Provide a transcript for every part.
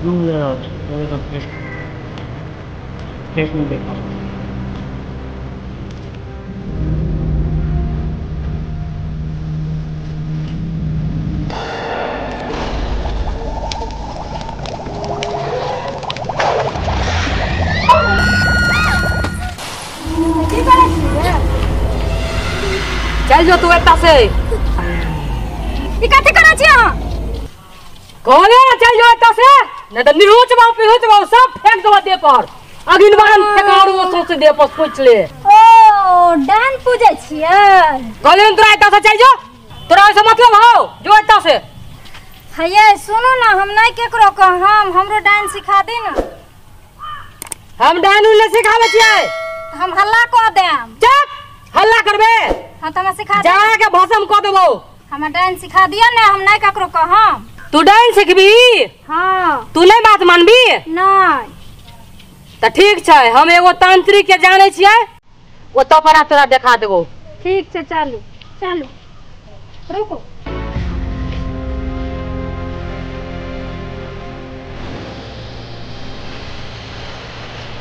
2000 face नहीं देखा। चल जो तू एता से। ई कथि करै छी अहाँ? कहले ना चल जो एता से, नहीं तो निहुचबाऊ पिहुचबाऊ सब फेंक देबो देह पर। अगिन बारन फेंकारू सौंसे देह पर पूछ ले। ओ डान पूजै छियै? कहले तोरा एता से चल जो, तोरा ऐसे मतलब हो जो एता से। हये सुनू ना, हम नहीं केकरो कहम, हमरो डान सिखा दे ना। हम डान उन सिखाबै छियै। हम हल्ला कऽ देम। चुप, हल्ला करबे? हाँ तो हमरा सिखा दे। जरा के भस्म कऽ देबो। हमरा डांस सिखा दियो ना, हम नहीं ककरो कहम। तू डांस सिखबी? हाँ। तू नहीं बात मानबी? नहीं। तो ठीक छै, हम एगो तांत्रिक के जानै छियै, ओतऽ पर तोरा देखा देबो। ठीक छै, चलू चलू। रुको,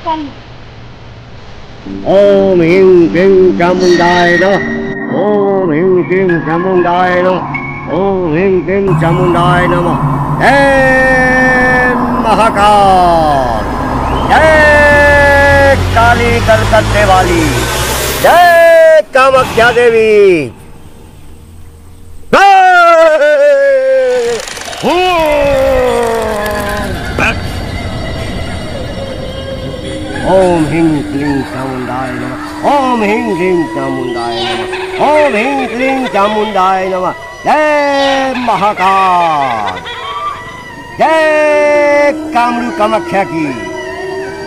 चलू। ओम ह्रीं क्लीं चामुंडाय नमः। ओम ह्रीं क्लीं चामुंडाय नमः। ओम ह्रीं क्लीं चामुंडाय नमः। जय महाकाल, जय काली कलकत्ते वाली, जय कामाख्या देवी। ओम ह्रीं क्लीं चामुंडाय नमः। ओम ह्रीं क्लीं चामुंडाय नमः। ओम ह्रीं क्लीं चामुंडाय नमः। जय महाकाल, जय कामरू कामाख्या की।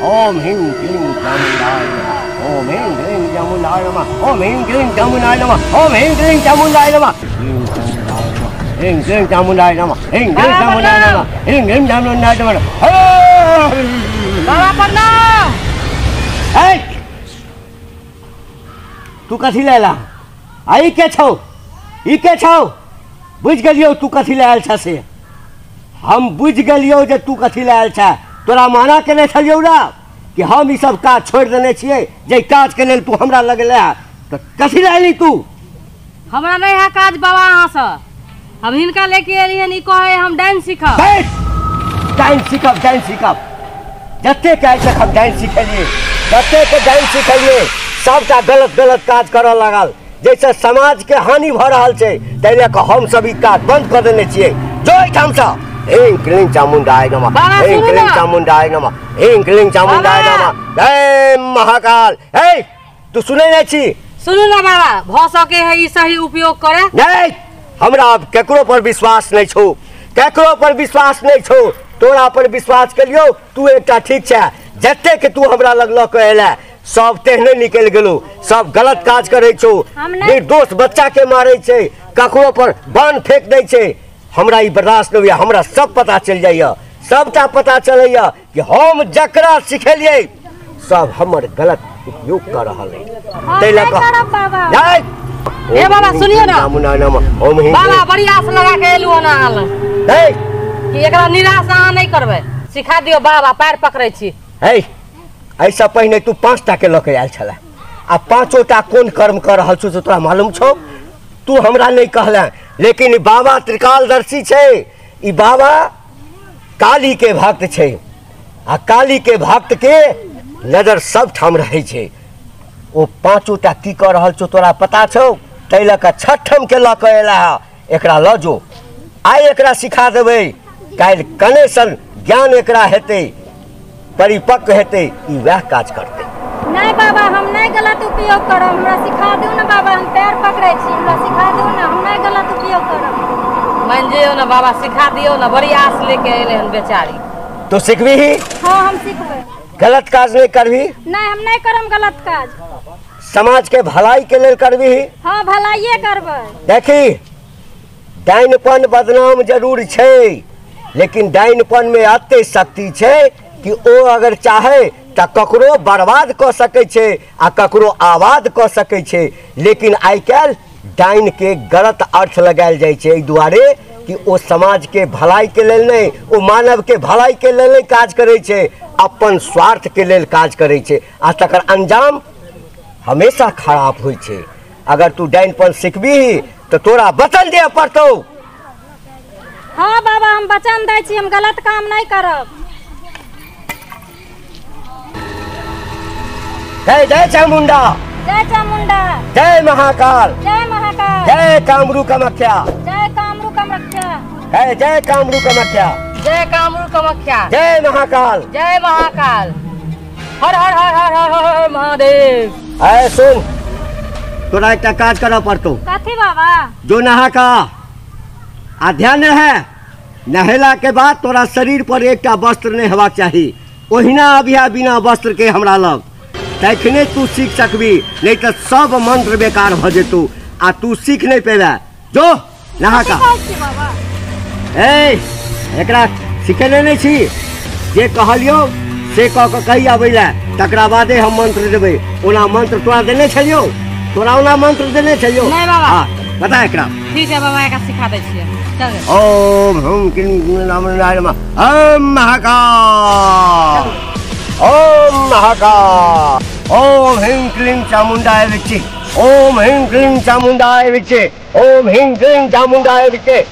ओम ह्रीं क्लीं चामुंडाय नमः। ओम ह्रीं क्लीं चामुंडाय नमः। ओम ह्रीं क्लीं चामुंडाय नमः। ओम ह्रीं क्लीं चामुंडाय नमः। ह्रीं क्लीं चामुंडाय नमः। ह्रीं क्लीं चामुंडाय नमः। ह्रीं क्लीं चामुंडाय नमः। बाबा प्रणाम। तू कथी ले आला? आई के छौ, ई के छौ? बुझ गेलियौ तू कथी ले आयल छ से। हम बुझ गेलियौ जे तू कथी ले आयल छ। तोरा मना केने छलियौ ना कि हम ई सब काज छोड़ि देने छियै, जे काज के लेल तू हमरा लग ले तऽ कथी ले आयली तू? हमरा नहीं है काज बाबा अहाँ से, हम हिनका लेके एलियन। ई कहे हम डांस सीखब। डांस सीखब, डांस सीखब। जतेक आइ तक हम डांस सिखेलियै, जतेक डांस सिखेलियै, सबटा गलत गलत काज करऽ लागल, जैसे समाज के हानि भऽ रहल छै, ताहि लऽ कऽ हम सब ई काज बंद कऽ देने छियै। जो एहिठामसँ। ह्रीं क्लीं चामुंडाय नमः। ह्रीं क्लीं चामुंडाय नमः। ह्रीं क्लीं चामुंडाय नमः। जय महाकाल। हे तू सुनै नहि छी? सुनू ना बाबा, भऽ सके है ई सही उपयोग करे। नहीं, हमरा अब केकरो पर विश्वास नहीं छौ, केकरो पर विश्वास नहीं छौ। तोरा पर विश्वास करियो, तू एकटा ठीक छै। जतेक तू हमरा लग लऽ कऽ एला सब तेहने निकलि गेलो, सब गलत काज करै छौ, निर्दोष बच्चा के मारै छै, ककरो पर बाण फेंक दै छै। हमरा ई बर्दाश्त नहीं होइया। हमरा सब पता चलि जाइया, सबटा पता चलैया कि हम जकरा सिखेलियै सब हमर गलत उपयोग कऽ रहल है। ताहि लऽ कऽ ए बाबा सुनियो ना, बाबा बड़ी आस लगा के एलु हन अहाँ लग कि एकरा निराश अहाँ नहीं करबै, सिखा दियौ बाबा, पैर पकड़ै छी। है एहिसँ पहिने तू 5टा के लऽ के आयल छलै, आ 5टा कोन कर्म कऽ रहल छौ से तोरा मालूम छौ? तू हमरा नहीं कहले, लेकिन ई बाबा त्रिकालदर्शी छै, ई बाबा काली के भक्त छै, आ काली के भक्त के नजर सब ठाम रहै छै। ओ 5टा की कऽ रहल छौ तोरा पता छौ? ताहि लऽ कऽ 6ठम के लऽ कऽ एला है, एकरा लऽ जो, आइ एकरा सिखा देबै, काल्हि कने सन ज्ञान एकरा हेतै, परिपक्व हेतै, ई वएह काज करतै। नहीं बाबा, हम नहीं गलत उपयोग करब, हमरा सिखा दू ना बाबा, हम पैर पकड़ै छी, हमरा सिखा दू ना, हम नहीं गलत उपयोग करब। मान जइयौ ना बाबा, सिखा दियौ ना, बड़ी आस लेके एलै हन बेचारी। तो सिखबी ही? हाँ हम सिखबै। गलत काज नहीं करबी? नहीं, हम नहीं करम गलत काज। समाज के भलाई के लेल करबी? हाँ भलाइये करबै। देखी, डाइनपन बदनाम जरूर छै, लेकिन डाइनपन में एते शक्ति छै कि ओ अगर चाहे तऽ ककरो बर्बाद कऽ सकै छै आ ककरो आबाद कऽ सकै छै। लेकिन आइ काल्हि डाइन के गलत अर्थ लगायल जाइ छै, एहि दुआरे कि ओ समाज के भलाई के लेल नहीं, ओ मानव के भलाई के लेल नहीं काज करै छै, अपन स्वार्थ के लेल काज करै छै आ तकर अंजाम हमेशा खराब होइ छै। अगर तू डाइनपन सिखबी तो तोरा वचन दिअ पड़तौ। हाँ बाबा हम वचन दै छी, हम गलत काम नहीं करब। जय जय चामुंडा, जय चामुंडा, जय महाकाल, जय महाकाल, जय कामरू कामाख्या, जय कामरू कामाख्या, जय जय कामरू कामाख्या, जय कामरू कामाख्या, जय महाकाल, जय महाकाल, हर हर हर हर हर हर महादेव। ऐ सुन, तोरा एकटा काज करऽ पड़तौ। कथी बाबा? जो नहा का आ ध्यान है, नहेला के बाद तोरा शरीर पर एकटा वस्त्र नहीं हेबाक चाही, ओहिना अबिहा बिना वस्त्र के हमरा लग, तखने तू सीख सकबी, नहीं तो सब मंत्र बेकार भ जेतौ आ तू सीख नहीं पेबे। जो नहा का। ए एकरा सिखेने नहीं छी, जे कहलियो से कह के कही आबै लए, तकरा बादे हम मंत्र देबै। ओना मंत्र तोरा देने छलियौ, तोरा ओना मंत्र देने छलियौ? नहीं बाबा। हाँ बता एकरा। ठीक है बाबा, एकरा सिखा दै छियै। चल। ओम हुम क्लीं नाम नमः ओम महाकाल, ओम महाकाल, ओम ह्रीं क्लीं चामुंडाय विच्चे, ओम ह्रीं क्लीं चामुंडाय विच्चे, ओम ह्रीं क्लीं चामुंडाय विच्चे।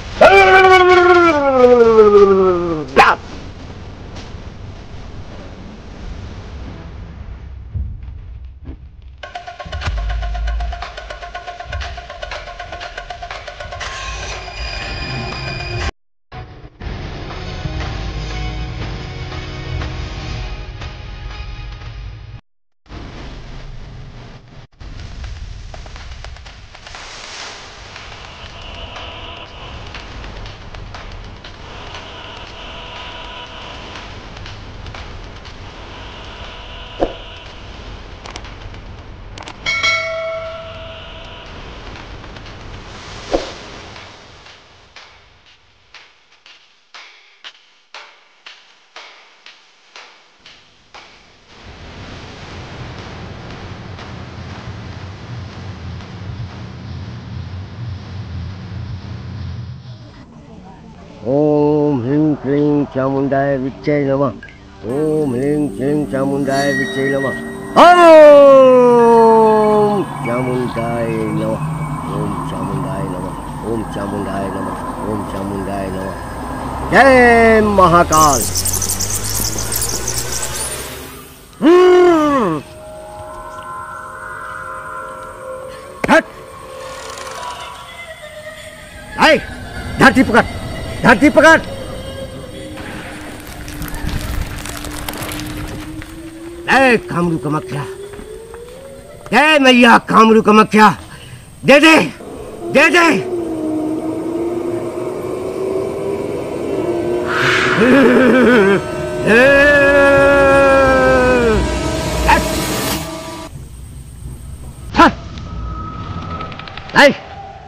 ओम ह्रीं क्लीं चामुंडाय विच्चे नमः, ओम ह्रीं क्लीं चामुंडाय विच्चे नमः, ओम चामुंडाय नमः, ओम चामुंडाय नमः, ओम चामुंडाय नमः, ओम चामुंडाय नमः। जय महाकाल। हट, धरती पकड़, धरती पकड़। ए कामरू कामाख्या, जय मैया कामरू कामाख्या, दे दे दे दे।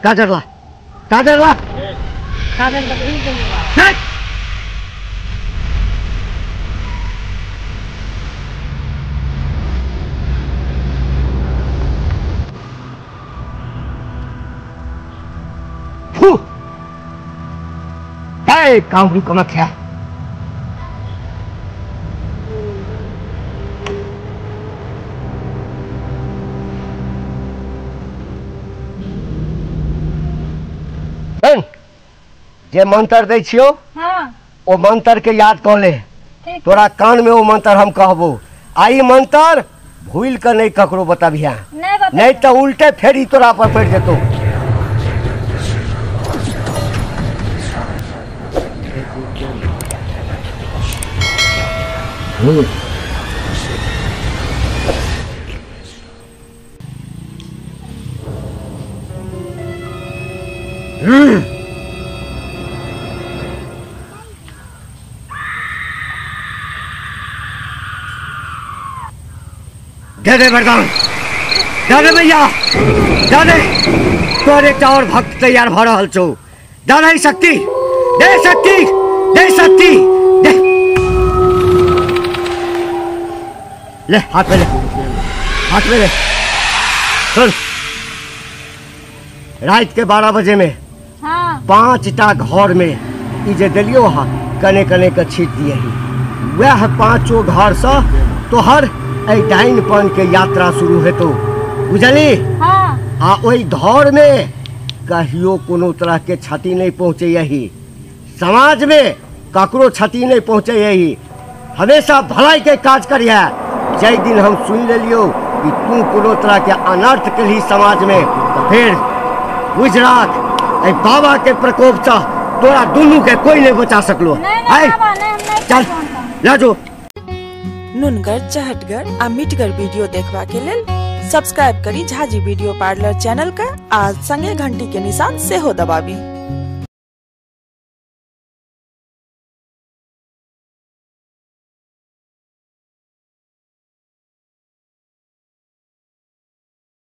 काजर ला, काजर ला, काजर ला। कामरू कामाख्या, जे मंत्र दै छियो हाँ। ओ मंत्र के याद कऽ ले, तोरा कान में ओ मंत्र हम कहबो। आ ई मंत्र भूल के नहीं ककरो बतबिहा, नहीं तो उल्टे फेरी तोरा पर पड़ जेतौ। दे दे वरदान, दे दे भैया, दे दे। तोर एकटा और भक्त तैयार भ रहल छौ। दे दे शक्ति, दे शक्ति, दे शक्ति, दे। ले हाथ में ले, हाथ में ले। सुन, रात के 12 बजे में हाँ। 5टा घर में ई जे देलियो हा कने कने के छीट दियही, वह 5 घर से तोहर एहि डाइनपन के यात्रा शुरू हेतौ, बुझली? हाँ। आ ओहि घर में कहियो कोनो तरह के क्षति नहीं पहुँचे, यही समाज में ककरो क्षति नहीं पहुँचे, यही हमेशा भलाई के काज करिए। जै दिन हम सुन लेलियो कि तू कोनो तरह के अनर्थ के लिए समाज में, तो फिर बुझ राख एहि बाबा के प्रकोप से तोरा दुनू के कोई नहीं बचा सकलो। चल ला जो। नुनगर, चहटगर आ मिठगर वीडियो देखबा के लेल सब्सक्राइब करी झाजी वीडियो पार्लर चैनल का आ संगे घंटी के निशान सेहो दबाबी।